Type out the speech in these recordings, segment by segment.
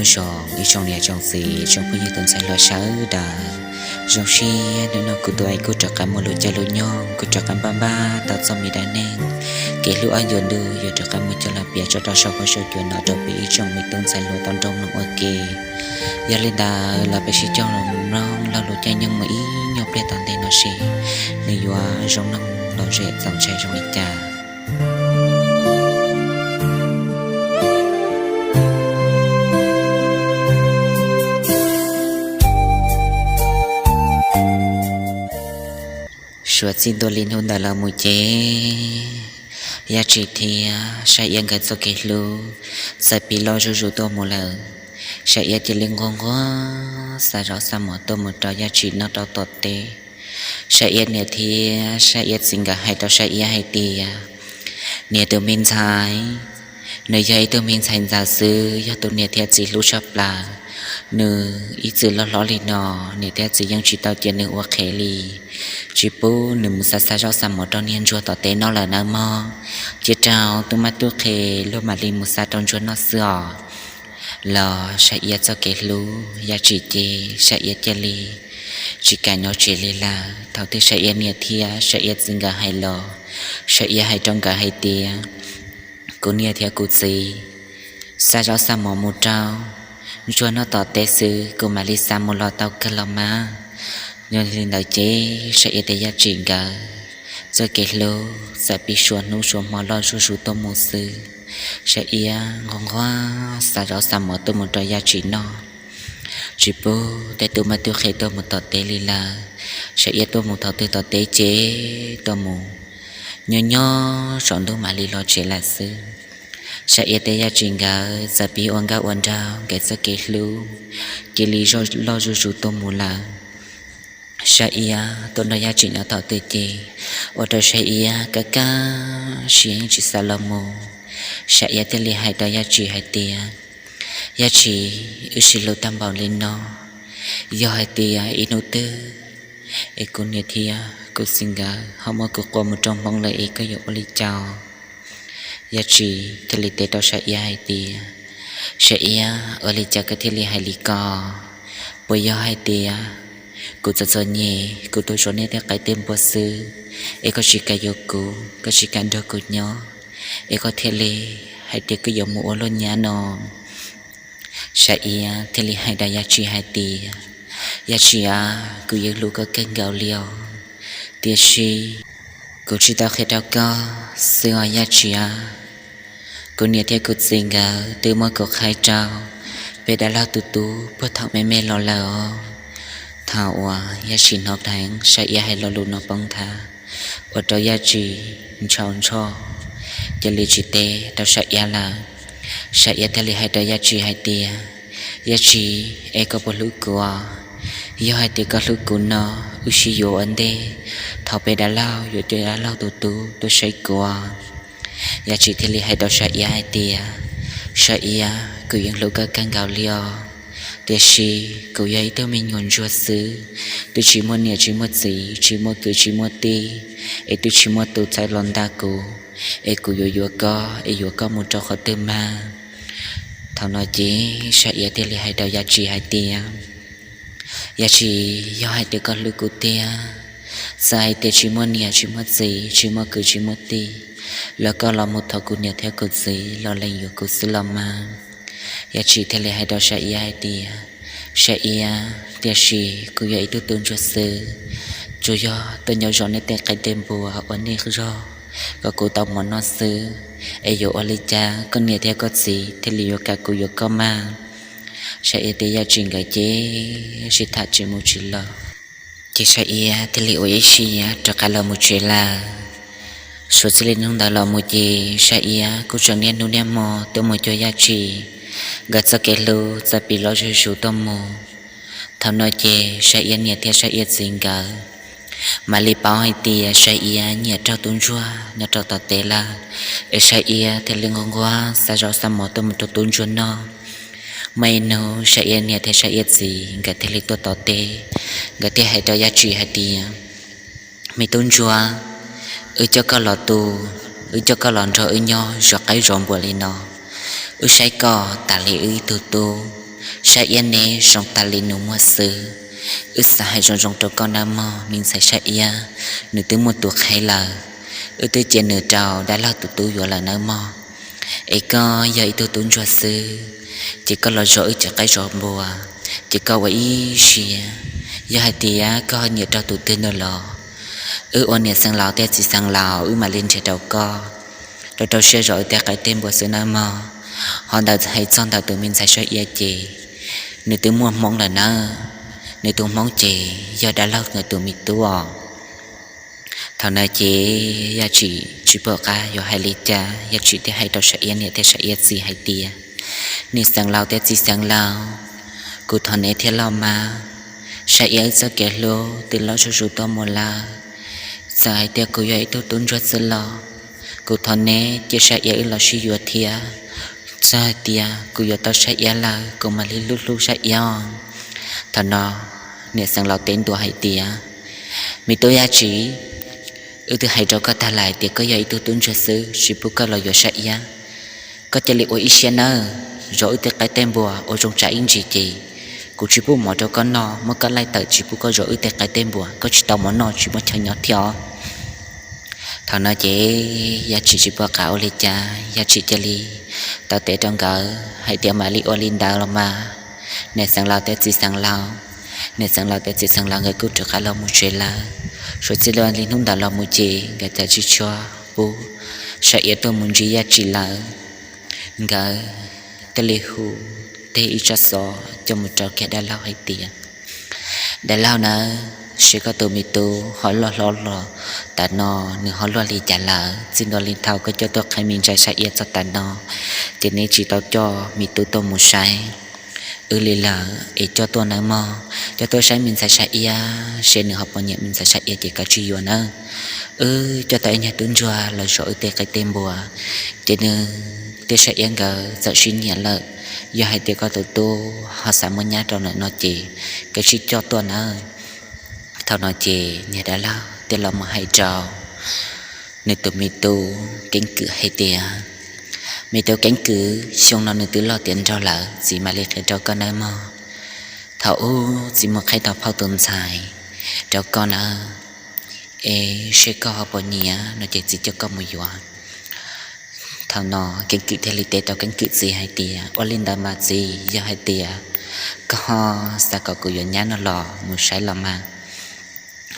Nyob zoo ib tsoom niam tsoom txiv tsoom phooj ywg tus ntxhais hluas sawv daws, zoo siab hnub no kuv tus aim kuj rov qab muaj lub caij lub nyoog kuj rov qab npaj npaj tau txoj me dab neeg kev hlub ob ncuav ntuj yuav rov qab mus coj los piav tso rau saum huab saum cua no rau peb ib tsoom me tub ntxhais hluas tau nrog mloog ua ke. Yog li ntawd los peb sib cog los mloog laug lub caij nyoog mus ib nyuag pliag tom ntej no seb nws yuav zoo mloog lom zem txaus ntshai zoo li cas. Suav txij ntua li hnub ntawd los mus ces Yaj Tsim thiab Saib Iab nkawd txoj kev hlub txawm pib loj zuj zus tuaj mus lawm. Saib Iab cia li nquag nquag xa zaub xa mov tuaj mus rau Yaj Tsim noj rau tom teb. Saib Iab niam thiab Saib Iab txiv nkawd hais rau Saib Iab hais tias, niam, tus me ntxhais, nws yog ib tug me ntxhais ntxawm xwb, yog tus niam thiab txiv hlub tshaj plaws. Nws ib txwm loj hlob li no, niam thiab txiv yeej tsis tau cia nws ua qhev li, tsis pub nws mus xa xa zaub xa mov rau niag ntsuag tom teb noj lawm nawb mog. Cia rau tub mab tub qhe luag mam li mus xa rau ntsuag noj xwb os. Los Saib Iab txoj kev hlub Yaj Tsim ces Saib Iab cia li tsis kam nyob tsev li lawm. Thaum twg Saib Iab niam thiab Saib Iab txiv nkawd hais los, Saib Iab hais rau nkawd hais tias, kuv niam thiab kuv txiv, xa zaub xa mov mus rau ntsuag noj tom teb xwb, kuv mam li xa mus los tau kawg los mas. Yog li ntawd ces Saib Iab thiab Yaj Tsim nkawd txoj kev hlub txawm pib suav hnub suav hmo loj zuj zus tuaj mus xwb. Saib Iab nquag nquag xa zaub xa mov tuaj mus rau Yaj Tsim noj, tsis pub tej tub mab tub qhe tuaj mus tom teb li lawm. Saib Iab tuaj mus thaum twg tom teb ces tuaj mus nyob nyob tsaus ntuj mam li los tsev lawm xwb. Saib Iab thiab Yaj Tsim nkawd txawm pib ua nkauj ua nraug, nkawd txoj kev hlub cia li loj zuj zus tuaj mus lawm. Saib Iab tuaj nrog Yaj Tsim nyob tom twg ces ua rau Saib Iab kaj kaj siab yeej tsis xav los mus. Saib Iab thiaj li hais rau Yaj Tsim hais tias, Yaj Tsim, wb sib hlub tag npaum li no, yog hais tias ib hnub twg es kuv niam thiab kuv txiv nkawd ho muab kuv quas mus rau Hmoob lawm es koj yuav ua li cas? Yaj Tsim thiaj li teb rau Saib Iab hais tias, Saib Iab, ua li cas koj thiaj li hais li ko? Puas yog hais tias kuv txom txom nyem, kuv tuaj zov nej tej qaib tej npua xwb, es koj tsis kam yuav kuv, koj tsis kam nrog kuv nyob, es koj thiaj li hais tias koj yuav mus ua luag nyab no? Saib Iab thiaj li hais rau Yaj Tsim hais tias, Yaj Tsim aw, kuv yeej hlub koj kawg nkaus li os, tiam sis kuv tsis tau qhia rau koj xwb os Yaj Tsim aw. Kuv niam thiab kuv txiv nkawd twb muab kuv qhaib rau peb dab laug tus tub puag thaum me me los lawm os. Thaum uas Yaj Tsim hnov dheev Saib Iab hais lo lus no poob nthav, ua rau Yaj Tsim ntshau ntsho, cia li tsis teb rau Saib Iab lawm. Saib Iab thiaj li hais rau Yaj Tsim hais tias, Yaj Tsim, es koj puas hlub kuv os? Yog hais tias koj hlub kuv no, wb sib yuav ua ntej thaum peb dab laug yuav cov dab laug tus tub tuaj saib kuv. Yaj Tsim thiaj li hais rau Saib Iab hais tias, Saib Iab, kuv yeej hlub koj kawg nkaus li os, tiam sis kuv yog ib tug me nyuam ntsuag xwb, twb tsis muaj niam tsis muaj txiv, tsis muaj kwv tsis muaj tij, es twb tsis muaj tus txhais los nta kuv, es kuv yuav yuav koj es yuav koj mus rau qhov twg mas? Thaum no ces Saib Iab thiaj li hais rau Yaj Tsim hais tias, Yaj Tsim, yog hais tias koj hlub kuv tiag, txawm hais tias tsis muaj niam tsis muaj txiv, tsis muaj kwv tsis muaj tij, los koj los mus thov kuv niam thiab kuv txiv los lees yuav kuv xwb los mas. Yaj Tsim thiaj li hais rau Saib Iab hais tias, Saib Iab, tiam sis kuv yog ib tug tub ntsuag xwb, tsuas yog tuaj nyob zov nej tej qaib tej npua ua nej zog kom kuv tau mov noj xwb, es yuav ua li cas koj niam thiab koj txiv thiaj li yuav kam kuv yuav koj mas? Saib Iab thiab Yaj Tsim nkawd ces sib tham tsis mus tsis los, ces Saib Iab thiaj li ua ib siab rov qab los mus tsev lawm. Suav txij li hnub ntawd los mus ces Saib Iab kuj tseem niaj hnub niaj hmo tuaj mus cuag Yaj Tsim, nkawd txoj kev hlub txawm pib loj zuj zus tuaj mus. Thaum no ces Saib Iab niam thiab Saib Iab txiv nkawd mam li paub hais tias Saib Iab nyiam raug tub ntsuag nyob rau tom teb lawm, es Saib Iab thiaj li nquag nquag xa zaub xa mov tuaj mus rau tub ntsuag noj. Muaj ib hnub Saib Iab niam thiab Saib Iab txiv nkawd thiaj li tuaj tom teb, nkawd thiaj hais rau Yaj Tsim hais tias, me tub ntsuag, wb coj koj los tu, wb coj koj los nrog wb nyob zov qaib zov npua li no, wb saib koj tas li wb ib tug tub, Sab Iab neb zoo tas li nus muag xwb. Wb xav hais zoo zoo rau koj nawb mog me ntxhais Sab Iab, nws twb muaj tus qhev lawm. Wb twb cia nws rau dab laug tus tub yuav lawm nawb mog. Es koj yog ib tug tub ntsuag xwb, ces koj los zov wb cov qaib zov npua, ces koj ua ib siab. Yog hais tias koj ho nyiam rau tus twg no los, wb ua niam xeev laus thiab txiv xeev laus wb mam li nrhiav rau koj, rau rau siab zov wb tej qaib tej npua xwb nawb mog. Ho ntawm hais txog ntawm tus me ntxhais Sab Iab ces nws twb muaj hmoob lawm nawb. Nws tus hmoob ces yog dab laug nkawd tus me tub os. Thaum no ces Yaj Tsim tsis pom qab yuav hais li cas, Yaj Tsim thiaj hais rau Sab Iab niam thiab Sab Iab txiv hais tias, niam xeev laus thiab txiv xeev laus, kuv thov neb thiab los mas. Sab Iab wb txoj kev hlub twb loj zuj zus tuaj mus lawm. Txawm hais tias kuv yog ib tug tub ntsuag xwb los kuv thov neb cia Sab Iab wb los sib yuav thiab. Txawm hais tias kuv yuav tau Sab Iab lawm kuv mam li hlub hlub Sab Iab. Thaum no niam xeev laus teb ntua hais tias, me tub Yaj Tsim, wb twb hais rau koj tag lawm tias koj yog ib tug tub ntsuag xwb tsis pub koj los yuav Sab Iab. Koj cia li ua ib siab nawb, zov wb tej qaib tej npua ua zoo tsa ib ntsis ces kuv tsis pub mov rau koj noj, muab koj laij tawm tsis pub koj zov wb tej qaib tej npua, koj tsis tau mov noj tsis muaj chaw nyob thiab os. Thaum no ces Yaj Tsim tsis pom qab ua li cas, Yaj Tsim cia li tau teb rau nkawd hais tias mam li ua li ntawd los mas, niam xeev laus thiab txiv xeev laus. Niam xeev laus thiab txiv xeev laus nkawd kuj rov qab los mus tsev lawm. Suav txij li hnub ntawd los mus ces nkawd thiaj tsis tshua pub Sab Iab tuaj mus ntsib Yaj Tsim lawm. Nkawd thiaj li hu teg ib tsab xov coj mus rau kiag dab laug hais tias, dab laug nawb, seb koj tus me tub ho luaj hlob los tas no nws ho luaj li cas lawm, txij ntua li thaum koj coj tuaj qhia me ntxhais Sab Iab txog tas no ces neb tsis tau coj me tub tuaj mus saib wb li lawm, es coj tuaj nawb mog, coj tuaj saib me ntxhais Sab Iab seb nws ho puas nyiam me ntxhais Sab Iab ces kav tsij yuav nawb. Wb coj tau ib niag tub ntsuag los zov wb tej qaib tej npua, ces nws thiab Sab Iab nkawd txawm sib nyiam lawm. Yog hais tias koj tus tub ho xav muab nyab rau lawm no ces kav tsij coj tuaj nawb. Thaum no ces niag dab laug thiaj los mus hais rau nws tus me tub Keeb Kwm hais tias, me tub Keeb Kwm, xyoo no nws twb loj tiav nraug lawm, txiv mam li qhia rau koj nawb mog. Thaum ub txiv mus qhib tau phauj tus ntxhais rau koj nawb, es seb koj ho puas nyiam no ces txiv coj koj mus yuav. Thaum no Keeb Kwm thiaj li teb rau Keeb Kwm txiv hais tias, ua li ntawd mas txiv, yog hais tias koj ho xav kom kuv yuav nyab no los mus saib los mas.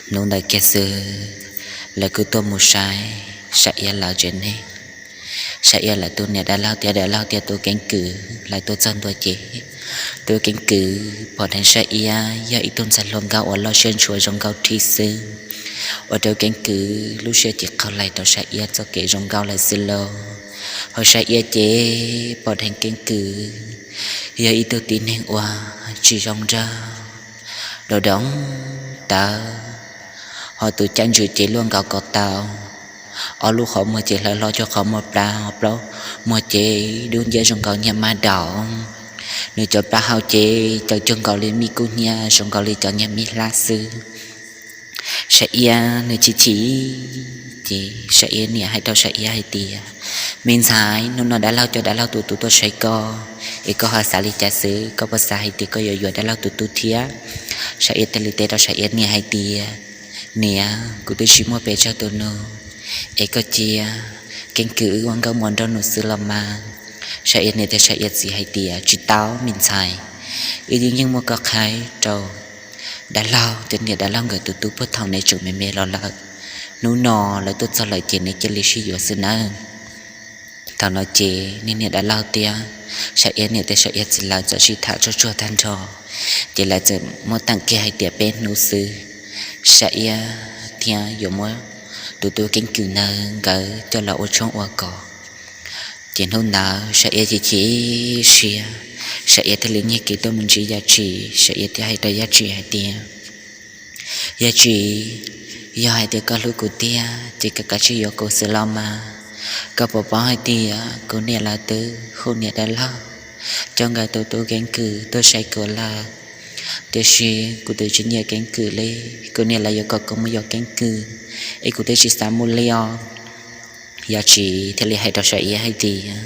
Hnub ntawd kiag xwb lawv kuj tuaj mus saib Sab Iab lawv tsev neeg. Sab Iab lawv tus niam dab laug thiab dab laug thiab tus Keeb Kwm lawv tuaj txog ntua ces tus Keeb Kwm pom dheev Sab Iab yog ib tug ntxhais hluas nkauj uas loj siab ntshua zoo nkauj rhib xwb, ua rau Keeb Kwm lub siab ces qaug lais rau Sab Iab txoj kev zoo nkauj lawm xwb lauj. Ho Sab Iab ces pom dheev Keeb Kwm yog ib tug tib neeg uas tsis zoo nraug, doo doo tawv, ho tus caij ntsws ces luaj nkaus ko taw, ob lub qhov muag ces hlawv hlo cuag qhov muag plab, plaub muag ces dub nciab zoo nkaus niag mab daum. Nws cov plaub hau ces caws cuag nkaus li mij kub hnyiab, zoo nkaus li cov niag mij hlab xwb. Sab Iab nws chim chim, ces Sab Iab niam hais rau Sab Iab hais tias, me ntxhais, hnub no dab laug coj dab laug tus tub tuaj saib koj, es koj ho xav li cas xwb? Koj puas xav hais tias koj yuav yuav dab laug tus tub thiab? Sab Iab thiaj li teb rau Sab Iab niam hais tias, niam, kuv twb tsis muaj pes tsawg tus nus, es koj cia Keeb Kwm wb ua nkauj muam nraug nus xwb los mas. Sab Iab niam thiab Sab Iab txiv hais tias, tsis tau me ntxhais, wb yeej yeej muaj koj qhaib rau dab laug thiab niam dab laug nkawd tus tub puag thaum neb tseem me me los lawm. Hnub no lawv tuaj txog lawm ces neb cia li sib yuav xwb nawb. Thaum no ces niag niam dab laug thiab Sab Iab niam thiab Sab Iab txiv lawv txawm sib tham tsuag tsuag tag nrho, ces lawv txawm muab teem kiag hais tias peb hnub xwb, Sab Iab thiaj yuav muab tus tub Keeb Kwm ntawd nkawd coj los ua tshoob ua kos. Ces hnub ntawd Sab Iab chim chim siab, Sab Iab thiaj li nyiag kev tuaj mus ntsib Yaj Tsim. Sab Iab thiaj hais rau Yaj Tsim hais tias, Yaj Tsim, yog hais tias koj hlub kuv tiag ces koj kav tsij yuav kuv xwb los mas. Koj puas paub hais tias kuv niam lawv twb hu niam dab laug coj nkawd tus tub Keeb Kwm tuaj saib kuv lawm, tiam sis kuv twb tsis nyiam Keeb Kwm li. Kuv niam lawv yuav kom kuv mus yuav Keeb Kwm, es kuv twb tsis xav mus li os. Yaj Tsim thiaj li hais rau Sab Iab hais tias,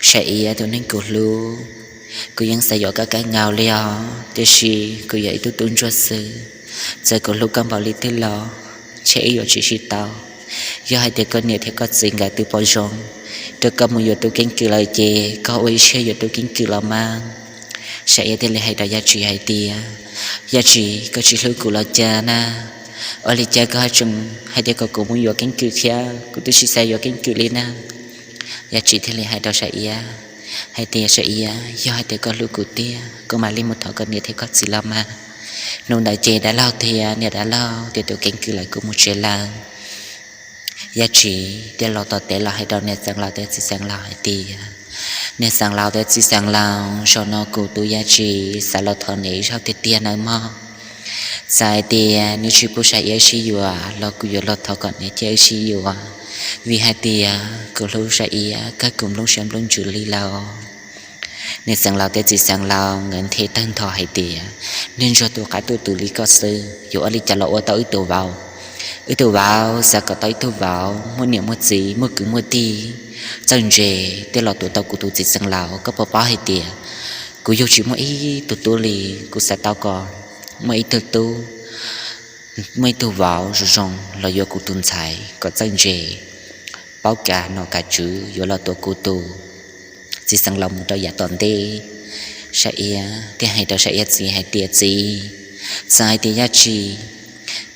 Sab Iab tus neeg kuv hlub, kuv yeej xav yuav koj kawg nkaus li os, tiam sis kuv yog ib tug tub ntsuag xwb, txawm kuv hlub koj npaum li twg los ntshe wb yuav tsis sib tau. Yog hais tias koj niam thiab koj txiv nkawd twb pom zoo rau koj mus yuav tus keeb kwm lawm ces koj ua ib siab yuav tus keeb kwm los mas. Sam Iab thiaj li hais rau Yaj Tsis hais tias, Yaj Tsis, koj tsis hlub kuv los cas na? Ua li cas koj tseem hais tias kom kuv mus yuav keeb kwm thiab? Kuv twb tsis xav yuav keeb kwm li na. Yaj Tsis thiaj li hais rau Sam Iab hais tias, Sam Iab, yog hais tias koj hlub kuv tiag, koj mam li mus thov koj niam thiab koj txiv los mas. Hnub ntawd ces dab laug thiab niam dab laug thiab tus keeb kwm lawv kuj mus tsev lawm. Yaj Tsis thiaj los tom teb los hais rau niam xeev laus thiab txiv xeev laus hais tias, Niam xeev laus thiab txiv xeev laus, zaum no kuv tus Yaj Tsis xav los thov niam ib zaug tiag tiag nawb mog. Txawm hais tias nws tsis pub Sam Iab sib yuav los kuv yuav los thov kom nws cia wb sib yuav, vim hais tias kuv hlub Sam Iab kawg kuv nplooj siab nplooj ntsws li lawm. Niam xeev laus thiab txiv xeev laus nkawd nthe tawg ntho hais tias, Niag ntsuag tus qab tus twm li koj xwb yuav ua li cas los ua tau wb tus vauv? Wb tus vauv xav kom tau ib tug vauv muaj niam muaj txiv muaj kwv muaj tij, txawj ntse, thiaj los tuav tau kuv tus txiv xeev laus. Koj puas paub hais tias kuv yug tsis muaj ib tug tub li, kuv xav tau kom muaj ib tug tub, muaj ib tug vauv zoo zoo los yuav kuv tus ntxhais kom txawj ntse, paub kav nom kav tswv, yuav los tuav kuv tus txiv xeev laus mus rau yav tom ntej. Sam Iab thiaj hais rau Sam Iab txiv hais tias, Txiv, txawm hais tias Yaj Tsis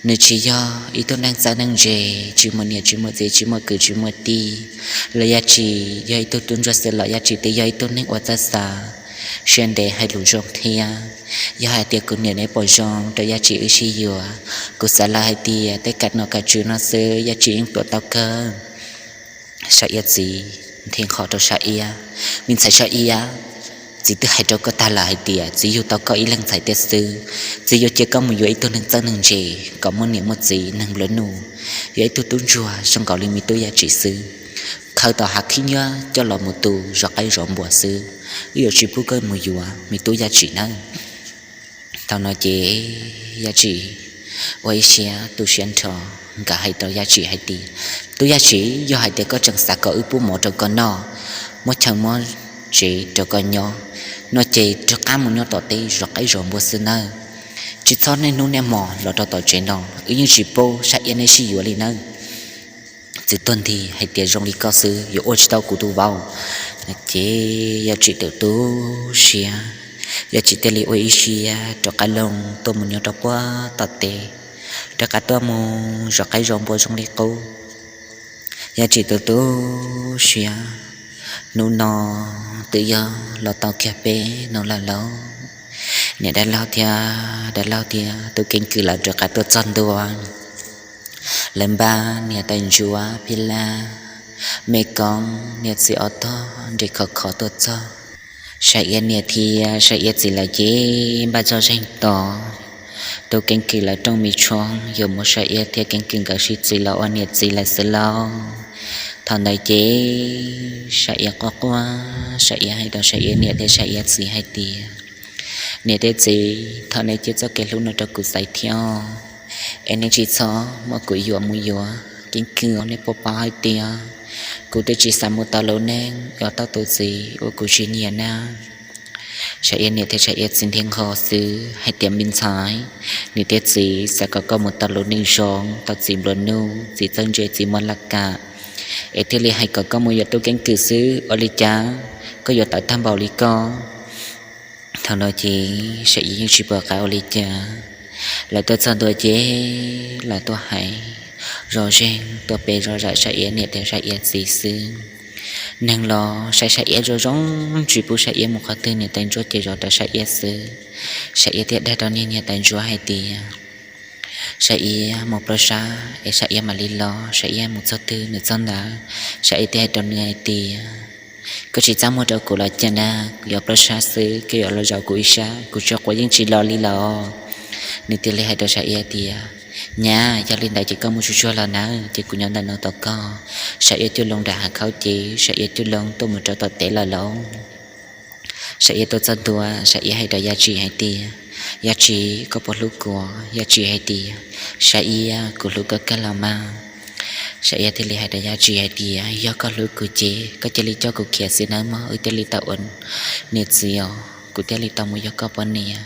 nws tsis yog ib tug neeg txawj neeg ntse, tsis muaj niam tsis muaj txiv tsis muaj kwv tsis muaj tij, los Yaj Tsis yog ib tug tub ntsuag xwb los Yaj Tsis twb yog ib tug neeg ua txawj xav, siab ntev hais lus zoo thiab. Yog hais tias kuv niam neb pom zoo rau Yaj Tsis wb sib yuav, kuv xav lawm hais tias tej kav nom kav tswv no xwb Yaj Tsis yeej tuav tau kawg. Sam Iab txiv nthe nqho rau Sam Iab, Me ntxhais Sam Iab, txiv twb hais rau koj tag lawm hais tias txiv yug tau koj ib leeg ntxhais tiag xwb, txiv yuav cia koj mus yuav ib tug neeg txawj neeg ntse kom muaj niam muaj txiv, neeg nplua nuj, yuav ib tug tub ntsuag zoo nkaus li me tub Yaj Tsis xwb. Khawb tau hav khib nyiab coj los mus tu zov qaib zov npua xwb, wb yuav tsis pub koj mus yuav me tub Yaj Tsis nawb. Thaum no ces Yaj Tsis ua ib siab tu siab nrho, nkawd hais rau Yaj Tsis hais tias, Tub Yaj Tsis, yog hais tias koj tseem xav kom wb pub mov rau koj noj, muab chaw muab tsev rau koj nyob no ces rov qab mus nyob tom teb zov qaib zov npua xwb nawb. Tsis txhob niaj hnub niaj hmo los rau tom tsev no, wb yeej tsis pub Sam Iab neb sib yuav li nawb. Txiv tuag nthi hais tias zoo li koj xwb yuav ua tsis tau kuv tus vauv. Ces Yaj Tsis tu tu siab, Yaj Tsis thiaj li ua ib siab rov qab loo tuaj mus nyob rau puag tom teb, rov qab tuaj mus zov qaib zov npua zoo li qub. Yaj Tsis tu tu siab, hnub no twb yog los tau kiag peb hnub lawm lauj. Niam dab laug thiab dab laug thiab tus keeb kwm lawv rov qab tuaj txog ntua. Lawv npaj niam tais ntsuab phij laj, me koob, niam txiv ob tog nres khov khov tuaj txog. Sam Iab niam thiab Sam Iab txiv lawv ces npaj txog zeeg tos. Tus keeb kwm lawv rooj mis tshoob yuav muab Sam Iab thiab keeb kwm nkawd sib txis los ua niam txiv lawm xwb lauj. Thaum ntawd ces Sam Iab quaj quaj, Sam Iab hais rau Sam Iab niam thiab Sam Iab txiv hais tias, Niam thiab txiv, thov nej cia txoj kev hlub no rau kuv xaiv thiab, es nej tsis txhob muab kuv yuam mus yuav keeb kwm. Nej puas paub hais tias kuv twb tsis xav mus tau lub neej yuav tau tus txiv uas kuv tsis nyiam na. Sam Iab niam thiab Sam Iab txiv nthe nqho xwb hais tias, Me ntxhais, niam thiab txiv xav kom koj mus tau lub neej zoo, tau txiv nplua nuj, txiv txawj ntse, txiv muaj laj kam, es thiaj li hais kom koj mus yuav tub keeb kwm xwb. Ua li cas koj yuav tawv tag npaum li koj? Thaum no ces Sam Iab yeej tsis pom qab ua li cas. Lawv tuaj txog ntua ces lawv tuaj hais zoj zeeg tuaj pe zoj zam Sam Iab niam thiab Sam Iab txiv xwb. Neeg los saib Sam Iab zoo zoo, tsis pub Sam Iab mus qhov twg, niam tais ntsuab ces zov rau Sam Iab xwb. Sam Iab thiaj dag rau niag niam tais ntsuab hais tias, Sam Iab mus plaub sab es Sam Iab mam li los, Sam Iab mus txog twg nws txog ntawd. Sam Iab thiaj hais rau nws hais tias, Koj tsis txaj muag rau kuv los cas na, kuv yuav plaub sab xwb, koj yuav los zaum kuv ib sab, kuv tsis quav yeej tsis los li los. Nws thiaj li hais rau Sam Iab tias, Nyab, yog li ntawd ces koj mus tsuag tsuag los nawb, ces kuv nyob ntawm no tos koj. Sam Iab cug loo nram hav khaub ces Sam Iab cug loo tuaj mus rau tom teb lawm lauj. Sam Iab tuaj txog ntua, Sam Iab hais rau Yaj Tsis hais tias, Yaj Tsis, koj puas hlub kuv? Yaj Tsis hais tias, Sam Iab, kuv hlub koj kawg los mas. Sav Iab thiaj li hais rau Yaj Tsis hais tias, Yog koj hlub kuv ces koj cia li coj kuv khiav xwb nawb mog, wb thiaj li tau ua niam txiv os, kuv thiaj li tau mus yog koj poj niam.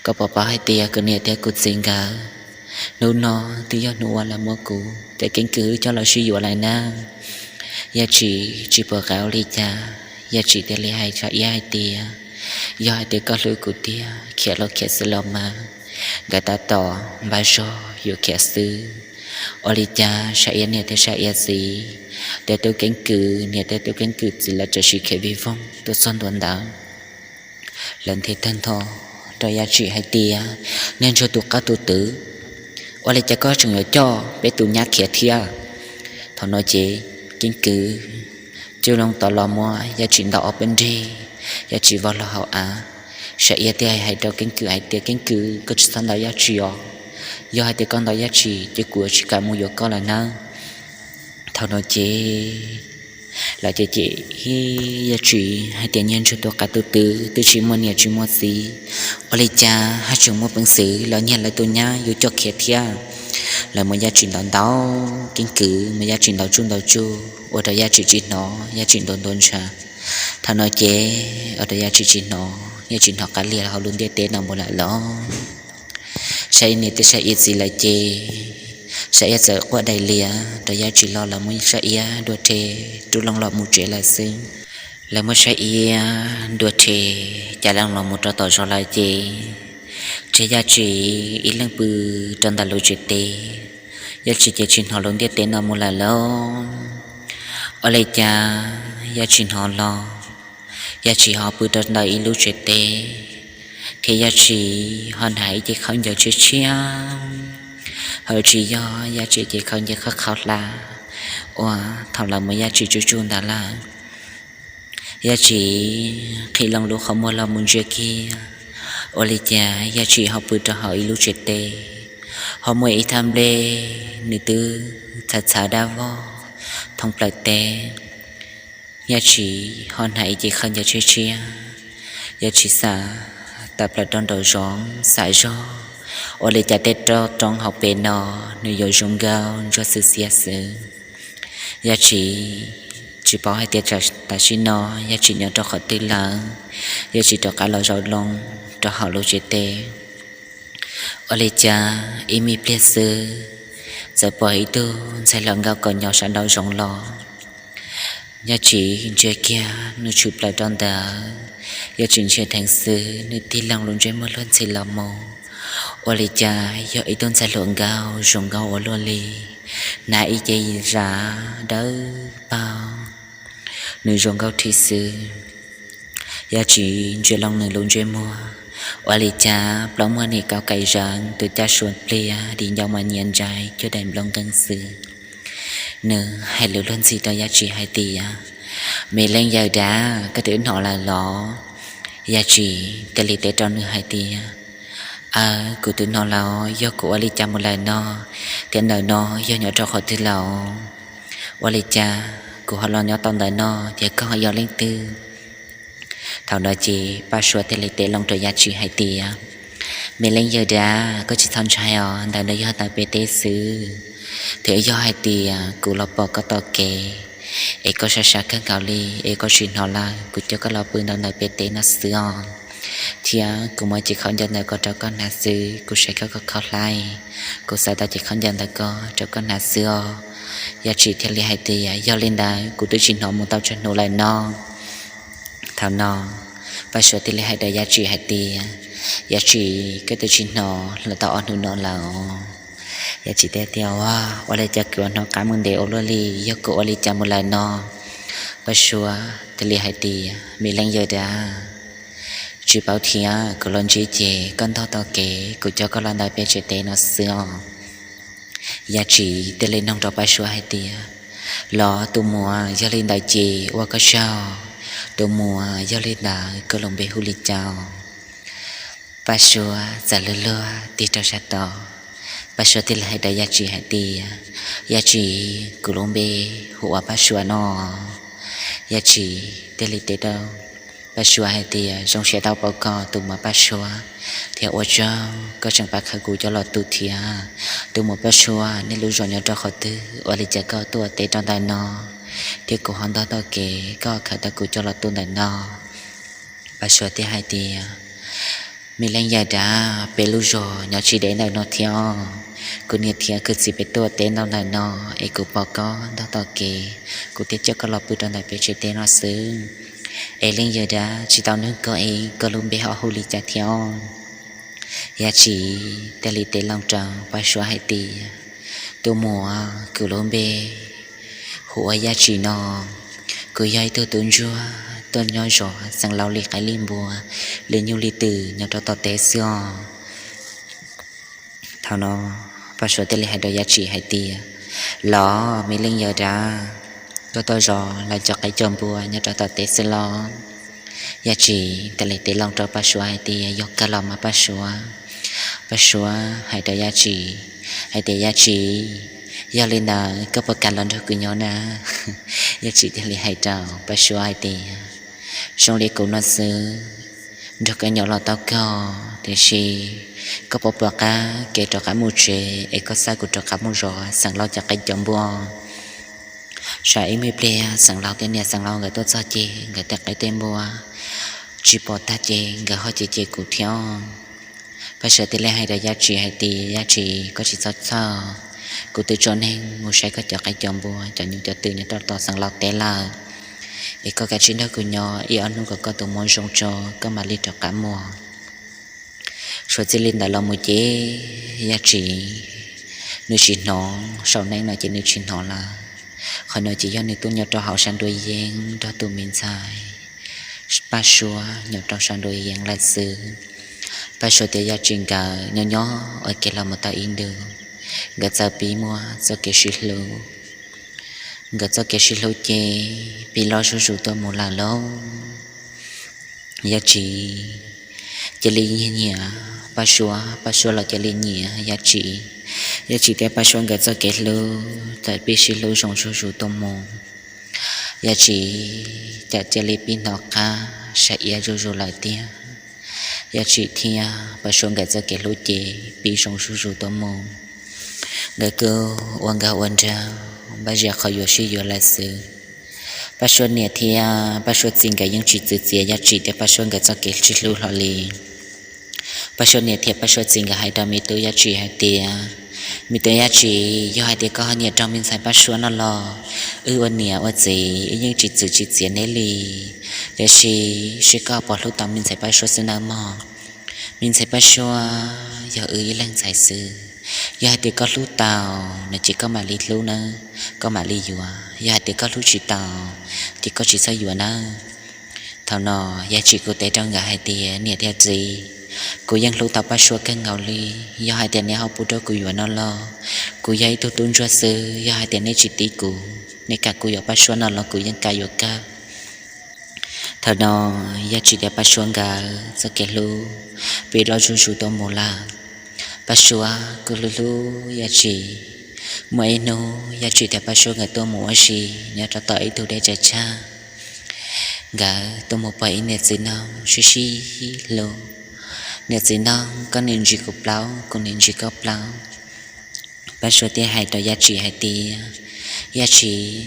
Koj puas paub hais tias kuv niam thiab kuv txiv nkawd hnub no twb yog hnub uas lawv muab kuv cov keeb kwm coj los sib yuav lawm na? Yaj Tsis tsis pom qab ua li cas, Yaj Tsis thiaj li hais Sav Iab hais tias, Yog hais tias koj hlub kuv tiag, khiav los khiav xwb los mas. Nkawd tab tom npaj zog yuav khiav xwb. Ua li cas Sav Iab niam thiab Sav Iab txiv, tej tub keeb kwm niam thiab tub keeb kwm txiv lawv txawm sib khiav vij voog tuaj txog ntua ntawd. Lawv nthe tag nrho rau Yaj Tsis hais tias, Niag ntsuag tus qab tus twv, ua li cas koj tseem yuav coj peb tus nyab khiav thiab? Thaum no ces keeb kwm Cub Loo tau los muab Yaj Tsis ntaus ob peb nrig, Yaj Tsis vau hlo hauv av. Sav Iab thiaj hais rau keeb kwm hais tias, Keeb kwm, koj tsis txhob ntaus Yaj Tsis os. Yog hais tias koj ntaus Yaj Tsis ces kuv yuav tsis kam mus yuav koj lawm nawb. Thaum no ces lawv cem cem Yaj Tsis hais tias, Niag ntsuag tus qab tus twv, twb tsis muaj niam tsis muaj txiv, ua li cas haj tseem muaj peev xwm los nyiag lawv tus nyab yuav coj khiav thiab? Lawv muab Yaj Tsis ntaus ntaus, keeb kwm muab Yaj Tsis ntaus tsuj ntaus tsuj, ua rau Yaj Tsis tsis hnov, Yaj Tsis ntuav ntuav ntshav. Thaum no ces ua rau Yaj Tsis tsis hnov, Yaj Tsis hnov qab lias hauv lub ntiaj teb no mus lawm los. Sav Iab niam thiab Sav Iab txiv lawv ces Sav Iab txawm quaj daim lias rau Yaj Tsis los lawv muab Sav Iab dua rhe rub loo los mus tsev lawm xwb. Lawv muab Sav Iab dua rhe cav loo los mus rau tom zos lawm ces tseg Yaj Tsis ib leeg pw rau ntawm lub tsev teb. Yaj Tsis ces tsis hnov lub ntiaj teb no mus lawm lauj. Ua li cas Yaj Tsis hnov los, Yaj Tsis ho pw rau ntawm ib lub tsev teb, thiab Yaj Tsis ho hnav ib cev khaub ncaws tshiab tshiab, ho tsis yog Yaj Tsis cev khaub ncaws qhov qhau hlab uas thaum lawv muab Yaj Tsis tsuj tsuj ntawd lawm. Yaj Tsis qhib loo lub qhov muag los mus ntsia kiag, ua li cas Yaj Tsis ho pw rau hauv ib lub tsev teb, ho muaj ib thaj nplej nws twb txhawv txhawv dab vog thoob plaws teb. Yaj Tsis ho hnav ib cev khaub ncaws tshiab tshiab, Yaj Tsis xauj tawm plaws rau nraum zoov xauj zog, ua li cas tej roob hauv pes no nws yuav zoo nkauj ntsuab xwb xiab xwb. Yaj Tsis tsis paub hais tias tam sim no Yaj Tsis nyob rau qhov twg lawm, Yaj Tsis rov qab los zaum loo rau hauv lub tsev teb. Ua li cas ib me pliag xwb, txawm pom ib tug ntxhais hluas nkauj kos nyob sab nraum zoov los. Yaj Tsis ntsia kiag nws tshwm plaws rau ntawd, Yaj Tsis ntsia dheev xwb nws tig loo lub ntsej muag luag ntxhi los mus. Ua li cas yog ib tug ntxhais hluas nkauj zoo nkauj ua luaj li, hnav ib cev zav dawb paug, nws zoo nkauj thiab xwb. Yaj Tsis ntsia loo nws lub ntsej muag, ua li cas plaub muag nim kauv kaim zees, tus caj suav pliag, di ncauj mas nyias ntsais cuag daim nplooj nqeeb xwb. Nws hais lus luag ntxhi rau Yaj Tsis hais tias, Me leej yawm dab, koj twb hnov lawm los? Yaj Tsis thiaj li teb rau nws hais tias, Aw, kuv twb hnov lawm, yog kuv ua li cas mus lawm no, thiab ntawm no yog nyob rau qhov twg lawm? Ua li cas kuv ho los nyob tau ntawm no, ces koj ho yog leej twg? Thaum no ces Paj Suav thiaj li teb loo rau Yaj Tsis hais tias, Me leej yawm dab, koj tsis txhob ntshai os, ntawm no yog ntawm peb teb xwb. Thiab yog hais tias kuv los pom koj tom kev, es koj sab sab kawg nkaus li, es koj tsis hnov lawm, kuv coj koj los pw ntawm ntawm peb teb no xwb os. Thiab kuv muab cev khaub ncaws ntawm ko rau koj hnav xwb, kuv saib koj khaub hlab, kuv xav tau cev khaub ncaws ntawm ko rau koj hnav xwb os. Yaj Tsis thiaj li hais tias, Yog li ntawd kuv twb tsis hnov mus tau tsawg hnub lawm no. Thaum no Paj Suav thiaj li hais rau Yaj Tsis hais tias, Yaj Tsis, koj twb tsis hnov los tau ob hnub no lawm. Yaj Tsis thiaj tias, Ua, ua li cas kuv hnov qab mus ntev ua luaj li, yog kuv ua li cas mus lawm no? Paj Suav thiaj li hais tias, Me leej yawm dab, tsis paub thiab, kuv los ntsib ces koj ntog tau kev, kuv coj koj los ntawm peb tsev teb no xwb os. Yaj Tsis thiaj li nug rau Paj Suav hais tias, Los tus muam, yog li ntawd ces ua koj tsaug, tus muam, yog li ntawd koj lub npe hu li cas? Paj Suav txawm luag luag tig rau sab tod. Paj Suav thiaj li hais rau Yaj Tsis hais tias, Yaj Tsis, kuv lub npe hu ua Paj Suav no. Yaj Tsis thiaj li teb rau Paj Suav hais tias, Zoo siab tau pom koj tus muam Paj Suav, thiab ua tsaug koj tseem pab khawb kuv coj los tu thiab. Tus muam Paj Suav, nej lub zos nyob rau qhov twg? Ua li cas koj tuaj teb rau ntawm no, thiab kuv ho ntog tau kev koj khawb tau kuv coj los tu ntawm no? Paj Suav thiaj hais tias, Me leej yawm dav, peb lub zos nyob tsis deb ntawm no thiab. Kuv niam thiab kuv txiv peb tuaj teb ntau ntawm no, es kuv pom koj ntog tau kev, kuv thiaj coj koj los pw rau ntawm peb tsev teb no xwb. Es leej yawm dav, tsis tau nug koj es koj lub npe ho hu li cas thiab? Yaj Tsim thiaj li teb loo rau Paj Suav hais tias, Tus muam, kuv lub npe hu ua Yaj Tsim no. Kuv yog ib tug tub ntsuag tuaj nyob zov xeev laus li qaib li npua, li nyuj li twm nyob rau tom teb xwb os. Thaum no Paj Suav thiaj li hais rau Yaj Tsim hais tias, Los me leej yawm dav, koj tuaj zov lawv cov qaib cov npua nyob rau tom teb xwb los? Yaj Tsim thiaj li teb loo rau Paj Suav hais tias, Yog kawg los mas Paj Suav. Paj Suav hais rau Yaj Tsim hais tias, Yaj Tsim, yog li ntawd koj puas kam los nrog kuv nyob na? Yaj Tsim thiaj li hais rau Paj Suav hais tias, Zoo li kuv no xwb, nrog koj nyob los tau kawg, tiam sis koj puas pom qab kev rov qab mus tsev es koj xa kuv rov qab mus zov xeev laus cov qaib cov npua? Tsam ib me pliag xeev laus tej niam xeev laus nkawd tuaj txog ces nkawd tej qaib tej npua tsis pom tag ces nkawd ho cem cem kuv thiab. Paj Suav thiaj li hais rau Yaj Tsim hais tias, Yaj Tsim, koj tsis txhob txhawj, kuv twb tso neeg mus saib koj cov qaib cov npua cov nyuj cov twm nyob rau tom xeev laus teb lawm. Es koj kav tsij nrog kuv nyob ib ob hnub kom koj tus muam zoo tso koj mam li rov qab mus. Suav txij li ntawd los mus ces Yaj Tsim nws tsis hnov, saum neej no ces nws tsis hnov lawm. Qhov no ces yog nws tuaj nyob rau hauv sab nruab yeeb nrog tus me ntxhais Paj Suav nyob rau sab nruab yeeb lawm xwb. Paj Suav thiab Yaj Tsim nkawd nyob nyob ua ke los mus tau ib ntus, nkawd txawm pib muaj txoj kev sib hlub. Nkawd txoj kev sib hlub ces pib loj zuj zus tuaj mus lawm lauj. Yaj Tsim cia li nyiam nyiam Paj Suav, Paj Suav los cia li nyiam Yaj Tsim. Yaj Tsim thiab Paj Suav nkawd txoj kev hlub txawm pib sib hlub zoo zuj zus tuaj mus. Yaj Tsim cas cia li pib hnov qab saib iab zuj zus lawm tiag. Yaj Tsim thiab Paj Suav nkawd txoj kev hlub ces pib zoo zuj zus tuaj mus. Nkawd kuj ua nkauj ua nraug npaj zias qhov yuav sib yuav lawm xwb. Paj Suav niam thiab Paj Suav txiv nkawd yeej tsis txwv txiav Yaj Tsim thiab Paj Suav nkawd txoj kev sib hlub hlo li. Paj Suav niam thiab Paj Suav txiv nkawd hais rau me tub Yaj Tsim hais tias, Me tub Yaj Tsim, yog hais tias koj ho nyiam rau me ntxhais Paj Suav no los wb ua niam ua txiv wb yeej tsis txwv tsis txiav neb li. Tiam sis seb koj puas hlub tau me ntxhais Paj Suav xwb nawb mog. Me ntxhais Paj Suav yog wb ib leeg ntxhais xwb. Yog hais tias koj hlub tau no ces koj mam li hlub nawb, koj mam li yuav. Yog hais tias koj hlub tsis tau ces koj tsis txhob yuav nawb. Thaum no Yaj Tsim kuj teb rau nkawd hais tias, Niam thiab txiv, kuv yeej hlub tau Paj Suav kawg nkaus li. Yog hais tias neb ho pub rau kuv yuav no los kuv yog ib tug tub ntsuag xwb, yog hais tias neb tsis tib kuv, neb kam kuv yuav Paj Suav no los kuv yeej kam yuav kawg. Thaum no Yaj Tsim thiab Paj Suav nkawd txoj kev hlub pib loj zuj zus tuaj mus lawm. Paj Suav kuj hlub hlub Yaj Tsim. Muaj ib hnub Yaj Tsim thiab Paj Suav nkawd tuaj mus ua si nyob rau tom ib tug dej tsaws tshaj. Nkawd tuaj mus pom ib niam txiv noog sib sib hlub. Niam txiv noog koj niam ntsis kuv plaub, kuv niam ntsis koj plaub. Paj Suav thiaj hais rau Yaj Tsim hais tias, Yaj Tsim,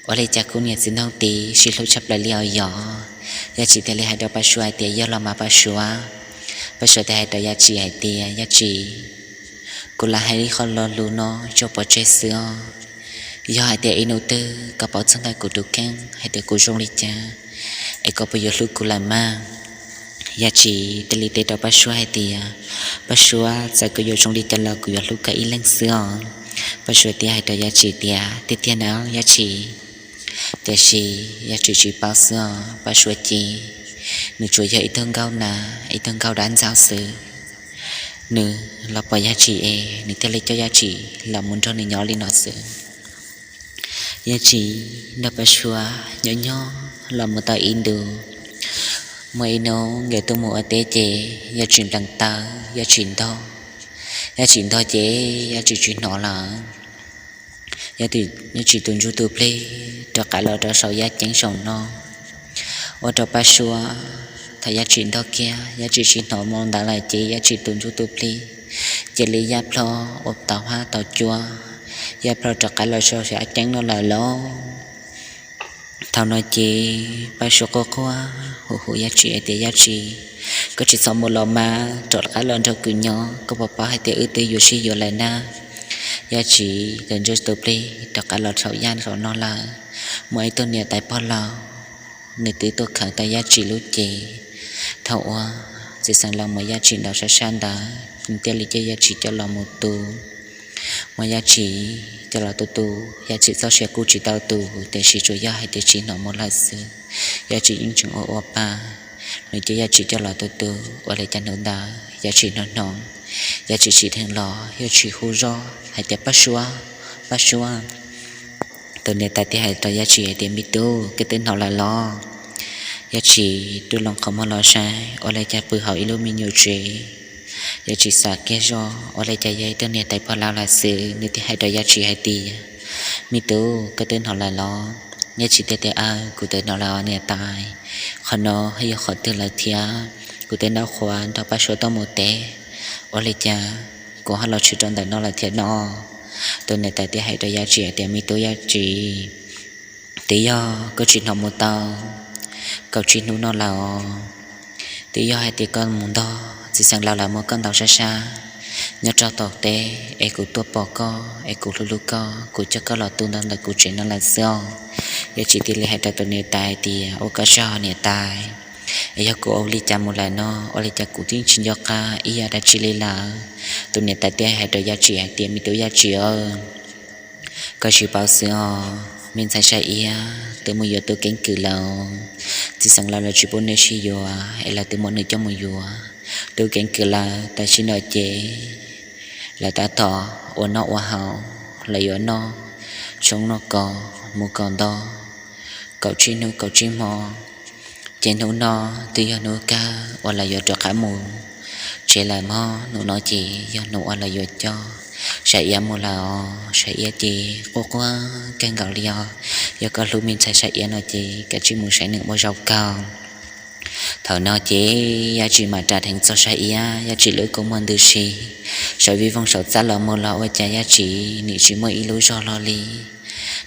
ua li cas kuv niam txiv noog tid sib hlub tshaj plaws li os yom? Yaj Tsim thiaj li hais rau Paj Suav hais tias, Yog los mas Paj Suav. Paj Suav thiaj hais rau Yaj Tsim hais tias, Yaj Tsim, kuv lam hais ib qho lo lus no tso pov tseg xwb os. Yog hais tias ib hnub twg koj paub txog ntawm kuv tus kheej hais tias kuv zoo li cas, es koj puas yuav hlub kuv lawm mas? Yaj Tsim thiaj li teb rau Paj Suav hais tias, Paj Suav, txawm kuv yuav zoo li cas los kuv yuav hlub koj ib leeg xwb os. Paj Suav thiaj hais rau Yaj Tsim tias, Tiag tiag na Yaj Tsim? Tiam sis Yaj Tsim tsis paub xwb os, Paj Suav ces nws tsuas yog ib tug nkauj na, ib tug nkauj dab ntxaug xwb. Nws los pom Yaj Tsim es nws thiaj li coj Yaj Tsim los mus nrog nws nyob li no xwb. Yaj Tsim nrog Paj Suav nyob nyob los mus tau ib ntus, muaj ib hnub nkawd tuaj mus ua teb ces Yaj Tsim nplees taw, Yaj Tsim ntog. Yaj Tsim ntog ces Yaj Tsim tsis hnov lawm. Yaj Tsim tus ntsuj tus plig rov qab los rau saum yaj ceeb saum no. ua rau Paj Suav thaum Yaj Tsim ntog kiag, Yaj Tsim tsis hnov moo ntawd lawm ces Yaj Tsim tus ntsuj tus plig cia li yaj plho ua tau hab tau cua, yaj plho rov qab los sau sab ceeb no lawm lauj. Thaum no ces Paj Suav quaj quaj hu hu Yaj Tsim hais tias, Yaj Tsim, koj tsis txhob mus los mas, rov qab los nrog kuv nyob, koj puas paub hais tias wb twb yuav sib yuav lawm na? Yaj Tsim tus ntsuj tus plig rov qab los saum yaj saum no lawm, muaj ib tug niam tais pog laus, nws twb tuaj khaws tau Yaj Tsim lub cev. Thaum uas txiv xeev laus muab Yaj Tsim ntaus sab sab ntawd, nws thiaj li coj Yaj Tsim coj los mus tu. Muab Yaj Tsim coj los tu tu, Yaj Tsim txoj sia kuj tsis tau tu, tiam sis tsuas yog hais tias tsis hnov moo lawm xwb. Yaj Tsim yeej tseem ua ua pa, nws coj Yaj Tsim coj los tu tu, ua li cas hnub ntawd Yaj Tsim hnov hnov, Yaj Tsim tsim dheev los, Yaj Tsim hu zog hais tias, Paj Suav, Paj Suav. Tus niam tais thiaj hais rau Yaj Tsim hais tias, Me tub, koj twb hnov lawm los? Yaj Tsim rub loo qhov muag los saib, ua li cas pw hauv ib lub me nyuam tsev. Yaj Tsim xav kiag zog, ua li cas yog ib tug niam tais pog laus lawm xwb, nws thiaj hais rau Yaj Tsim hais tias, Me tub, koj twb hnov lawm los? Yaj Tsim thiaj tias, Aw, kuv twb hnov lawm os niam tais. Qhov no yog qhov twg lawm thiab? Kuv twb nrog qhuav nrog Paj Suav tuaj mus teb, ua li cas kuv ho los tshwm rau ntawm no lawm thiab no? Tus niam tais thiaj hais rau Yaj Tsim hais tias, Me tub Yaj Tsim, twb yog koj tsis hnov mus tau kaum tsib hnub no lawm os. Twb yog hais tias koj mus ntog, txiv xeev laus lawv muab koj ntaus sab sab nyob rau tom teb, es kuv tuaj pom koj, es kuv hlub hlub koj, kuv coj koj los tu ntawm kuv tsev no lawm xwb os. Yaj Tsim thiaj li hais rau tus niam tais hais tias, Ua koj tsaug niam tais, es yog kuv ua li cas mus lawm no, ua li cas kuv twb tsis nco qab ib yam dab tsi li lawm. Tus niam tais thiaj hais rau Yaj Tsim hais tias, Me tub Yaj Tsim, koj tsis paub xwb os, me ntxhais Saib Iab twb mus yuav tub keeb kwm lawm. Txiv xeev laus lawv tsis pub nws sib yuav es lawv twb muab nws coj mus yuav tub keeb kwm lawm. Tam sim no ces lawv tab tom ua noj ua haus, lawv yuav noj tshoob noj kos, mus kos ntoo kaum tsib hnub kaum tsib hmo. Ces hnub no twb yog hnub kawg uas lawv yuav rov qab mus tsev lawm mog. Hnub no ces yog hnub uas lawv yuav coj Saib Iab mus lawm os. Saib Iab ces quaj quaj kawg nkaus li os. Yog koj hlub me ntxhais Saib Iab no ces kav tsij mus saib nws ua zaum kawg. Thaum no ces Yaj Tsim mam ras dheev txog Saib Iab, Yaj Tsim lub kua muag ntws si, saum vij voog saum txaj los mus los ua cas Yaj Tsim nim tsis muaj ib lub zog hlo li.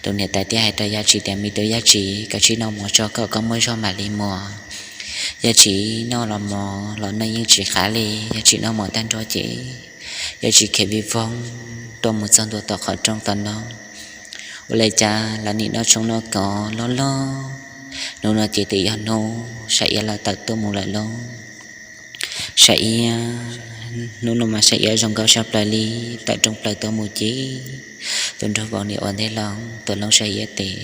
Tus niam tais thiaj hais rau Yaj Tsim tias, Me tub Yaj Tsim, kav tsij noj mov tso kom koj muaj zog mam li mus. Yaj Tsim noj los mov los noj yeej tsis qab li, Yaj Tsim noj mov tag nrho ces Yaj Tsim khiav vij voog tuaj mus txog ntua tom qhov rooj tom no. Ua li cas lawv nim noj tshoob noj kos loj loj. Hnub no ces twb yog hnub Saib Iab lawv tawm tuaj mus lawm lauj. Saib Iab, hnub no mas Saib Iab zoo nkauj saj plaws li, tawm rooj plaws tuaj mus ces tus nraug vauv nim ua ntej los tuav loo Saib Iab tes.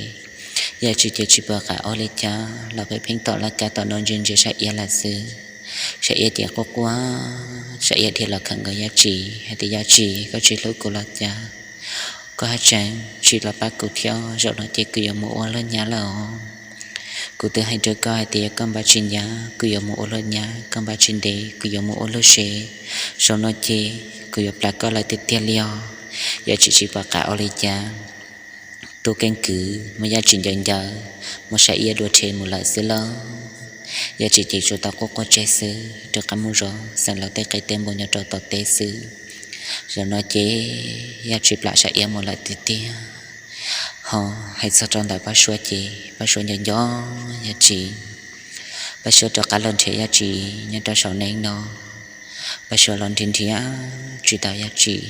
Yaj Tsim ces tsis pom qab ua li cas los pheej pheej tom laj kab tom no ntsia ntsia Saib Iab lawm xwb. Saib Iab ces quaj quaj, Saib Iab dhia los khawm nkaus Yaj Tsim hais tias, Yaj Tsim, koj tsis hlub kuv los cas? Koj haj tseem tsis los pab kuv thiab, zaum no ces kuv yuav mus ua luag nyab lawm os. Kuv twb hais rau koj hais tias yog koj npaj tsis ncav kuv yuav mus ua luag nyab, koj npaj tsis ntev kuv yuav mus ua luag sev. Zaum no ces kuv yuav plam koj lawm tiag tiag li os. Yaj Tsim tsis pom qab ua li cas, tub keeb kwm muab Yaj Tsim ncaws ncaws, muab Saib Iab dua rhe mus lawm xwb lauj. Yaj Tsim ces tsuas tau quaj quaj tseg xwb, rov qab mus zov xeem laus tej qe tej npua nyob rau tom teb xwb. Zaum no ces Yaj Tsim plam Saib Iab mus lawm tiag tiag. Ho hais txog rau ntawm Paj Suav ces Paj Suav nco nco Yaj Tsim. Paj Suav rov qab los nrhiav Yaj Tsim nyob rau saum neeb no. Paj Suav los nrhiav nrhiav tsis tau Yaj Tsim.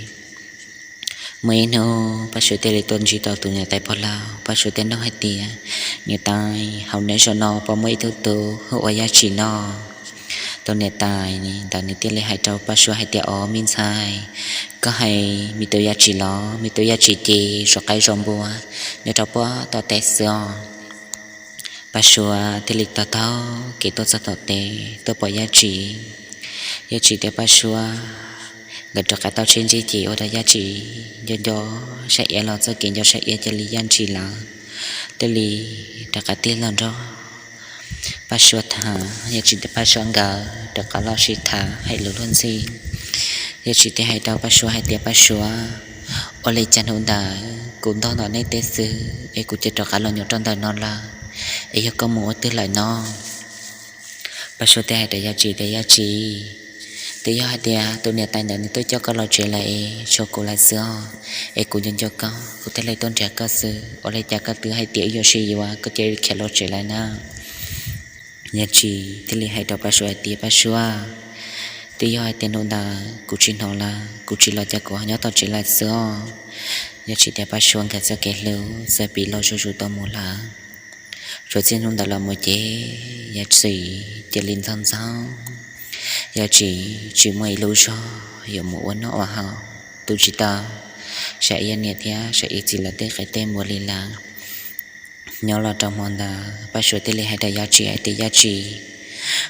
Muaj ib hnub Paj Suav thiaj li tuaj ntsib tau tus niam tais pog laus. Paj Suav thiaj nug hais tias, Niam tais, hauv nej zos no puas muaj ib tug tub hu ua Yaj Tsim no? Tus niam tais ntawd nws thiaj li hais rau Paj Suav hais tias, Os me ntxhais, koj hais me tub Yaj Tsim los? Me tub Yaj Tsim ces zov qaib zov npua nyob rau puag tom teb xwb os. Paj Suav thiaj li taug taug kev tuaj txog tom teb tuaj pom Yaj Tsim. Yaj Tsim thiab Paj Suav nkawd rov qab tau tshiab ntsib ces ua rau Yaj Tsim nco nco Saib Iab los txoj kev nco Saib Iab cia li yaj ntshis lawm, thiaj li rov qab tig los nrog Paj Suav tham. Yaj Tsim thiab Paj Suav nkawd rov qab los sib tham hais lus luag ntxhi. Yaj Tsim thiaj hais rau Paj Suav hais tias, Paj Suav, ua li cas hnub ntawd kuv ntog ntawm nej teb xwb es kuv cia rov qab los nyob rau ntawm no lawm? Es yog koj mus ua twg lawm no? Paj Suav thiaj hais rau Yaj Tsim tias, Yaj Tsim, twb yog hais tias tus niam tais ntawd nws tuaj coj koj los tsev lawm es tshuav kuv lawm xwb os, es kuv nco nco koj, kuv thiaj li tuaj nrhiav koj xwb. Ua li cas koj twb hais tias wb yuav sib yuav, koj cia li khiav los tsev lawm na? Yaj Tsim thiaj li hais rau Paj Suav hais tias, Paj Suav, twb yog hais tias hnub ntawd kuv tsis hnov lawm, kuv tsis los ces kuv ho nyob tom tsev lawm xwb os. Yaj Tsim thiab Paj Suav nkawd txoj kev hlub txawm piv los zuj zus tau mus lawm. Suav txij hnub ntawd los mus ces Yaj Tsim cia li ntxhov ntxhov. Yaj Tsim tsis muaj ib lub zog yuav mus ua noj ua haus, tu tsis tau Sam Iab niam thiab Sam Iab txiv lawv tej qaib tej npua li lawm. Nyob los rau hmo ntawd Paj Suav thiaj li hais rau Yaj Tsim hais tias, Yaj Tsim,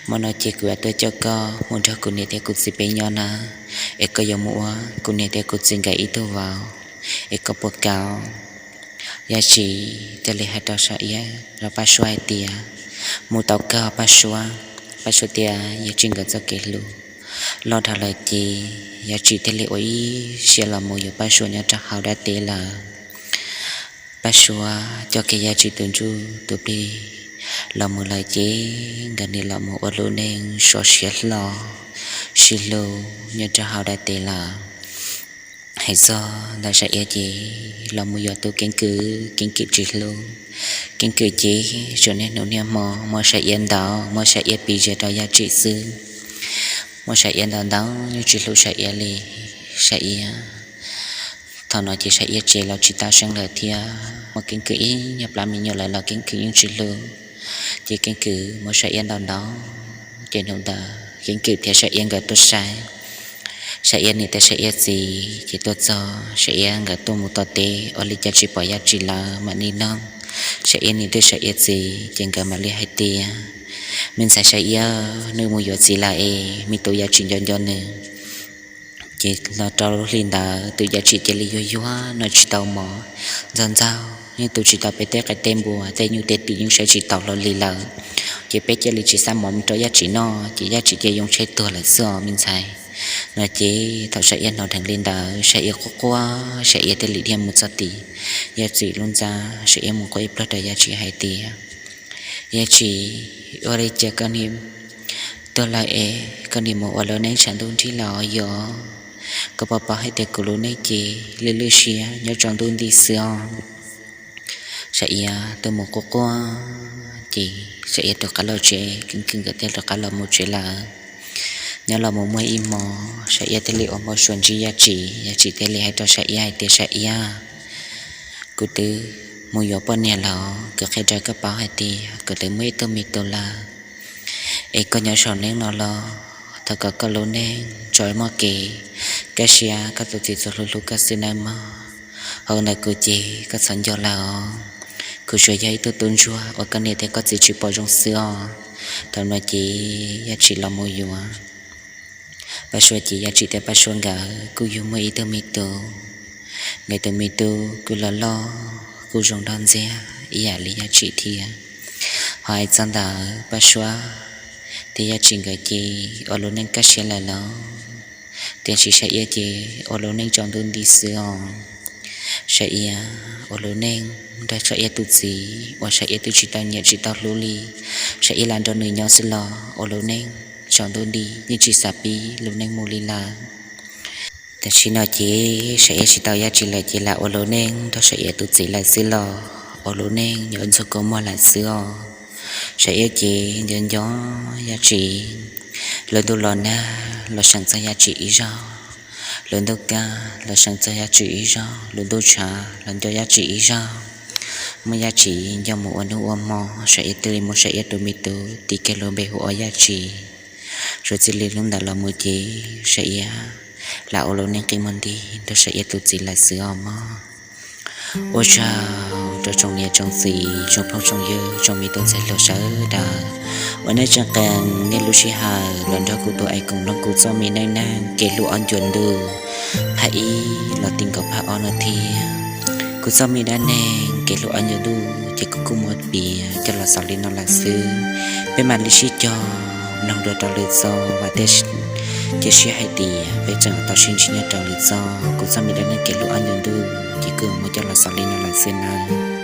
hmo no ces kuv yuav tuaj coj koj mus nrog kuv niam thiab kuv txiv peb nyob na, es koj yuav mus ua kuv niam thiab kuv txiv nkawd ib tug vauv, es koj puas kam? Yaj Tsim thiaj li hais rau Sam Iab rau Paj Suav hais tias, Mus tau kawg Paj Suav. Paj Suav thiab Yaj Tsim nkawd txoj kev hlub loj dhau lawm ces Yaj Tsim thiaj li ua ib siab los mus yuav Paj Suav nyob rau hauv dab teb lawm. Paj Suav coj kiag Yaj Tsim tus ntsuj tus plig los mus lawm ces nkawd nim los mus ua lub neej sov siab hlo sib hlub nyob rau hauv dab teb lawm. Hais txog ntawm Sam Iab ces los mus yuav tus keeb kwm, keeb kwm tsis hlub. Keeb kwm ces tsuas niaj hnub niaj hmo muab Sam Iab ntaus, muab Sam Iab piv zia rau Yaj Tsim xwb. Muab Sam Iab ntaus ntaus yeej tsis hlub Sam Iab li. Sam Iab thaum no ces Sam Iab tseg los tsis tau seeb lawm thiab, muaj keeb kwm ib nyuag plab me nyuam lawm los keeb kwm yeej tsis hlub. Ces keeb kwm muab Sam Iab ntaus ntaus, ces hnub ntawd keeb kwm thiab Sam Iab nkawd tuaj saib Sam Iab niam thiab Sam Iab txiv, ces tuaj txog Sam Iab nkawd tuaj mus tom teb ua li cas tsis pom Yaj Tsim lawm mam li nug Sam Iab niam thiab Sam Iab txiv, ces nkawd mam li hais tias, Me ntxhais Sam Iab nws mus yuav txiv lawm es me tub Yaj Tsim nco nco nws. Ces los rau lub hli ntawd tus Yaj Tsim cia li yuag yuag noj tsis tau mov, ntxaug ntxaug yeej tu tsis tau peb tej qaib tej npua, tej nyuj tej twm yeej saib tsis taus hlo li lawm. Ces peb cia li tsis xa mov rau Yaj Tsim noj, ces Yaj Tsim cia li yoo tsheb tuag lawm xwb os me ntxhais. No ces thaum Sam Iab hnov dheev li ntawd Sam Iab quaj quaj, Sam Iab thiaj li dhia mus txog tim Yaj Tsim lub ntxa, Sam Iab mus quaj ib pliag rau Yaj Tsim hais tias, Yaj Tsim, ua li cas koj nim tuag lawm es koj nim mus ua lub neej tshav ntuj nrig los yog? Koj puas paub hais tias kuv lub neej ces lwj lwj siab nyob tsaus ntuj nti xwb os. Sam Iab twb mus quaj quaj, ces Sam Iab rov qab los tsev, keeb kwm nkawd thiaj rov qab los mus tsev lawm. Nyob los mus muaj ib hmo, Sam Iab thiaj li ua npau suav ntsib Yaj Tsim, Yaj Tsim thiaj li hais rau Sam Iab hais tias, Sam Iab, kuv twb mus yuav poj niam los, kuv qhia rau koj paub hais tias kuv twb muaj ib tug me tub lawm. Es koj nyob saum neej no los thov kom koj lub neej tsuas muaj kev kaj siab, koj tus txiv txuas hlub hlub koj xwb nawb mog. Hauv ntawm kuv ces koj txhob nco lawm os. Kuv tsuas yog ib tug tub ntsuag uas koj niam thiab koj txiv tsis pom zoo xwb os. Thaum no ces Yaj Tsim los mus yuav Paj Suav ces Yaj Tsim thiab Paj Suav nkawd kuj yug muaj ib tug me tub. Nkawd tus me tub kuj los loj kuj zoo nrog ntxiag ib yam li Yaj Tsim thiab. Ho hais txog ntawm Paj Suav thiab Yaj Tsim nkawd ces ua lub neej kaj siab lawm los, tiam sis Sam Iab ces ua lub neej tsaus ntuj nti xwb os. Sam Iab ua lub neej nrog Sam Iab tus txiv uas Sam Iab twb tsis tau nyiam tsis tau hlub li, Sam Iab lam nrog nws nyob xwb los ua lub neej tsaus ntuj nti yeej tsis xav pib lub neej mus li lawm. Tam sim no ces Sam Iab tsis tau Yaj Tsim lawm ces lam ua lub neej nrog Sam Iab tus txiv lawm xwb los ua lub neej nyob ntxuag kua muag lawm xwb os. Sam Iab ces nco nco Yaj Tsim, lub ntuj los nag los seem txog Yaj Tsim ib zaug, lub ntuj kaj los seem txog Yaj Tsim ib zaug, lub ntuj tshav los nco Yaj Tsim ib zaug. Muab Yaj Tsim nco mus ua hnub ua hmo, Sam Iab thiaj li muab Sam Iab tus me tub tis kiag lub npe hu ua Yaj Tsim. Suav txij li hnub ntawd los mus ces Sam Iab lam ua lub neej qi muag nti nrog Sam Iab tus txiv lawm xwb os mog. Ua tsaug rau tsoom niam tsoom txiv tsoom phooj tsoom ywg tsoom me tub ntxhais hluas sawv daws uas nej tseem qee nej lub sij hawm los nrog kuv tus aim koom mloog kuv txoj me neej neeg kev hlub ob ncua ntuj phab ib los ti nkaus phab ob no thiab. Kuv txoj me dab neeg kev hlub ob ncua ntuj ces kuv kuj muab piav coj los xaus li no lawm xwb. Peb mam li sib cog mloog dua rau lwm txoj vam thiab cia siab hais tias peb tseem tau sib ntsib nyob rau lwm txoj. Kuv txoj me dab neeg kev hlub ob ncua ntuj ces kuv muab coj los xaus li no lawm xwb nawb.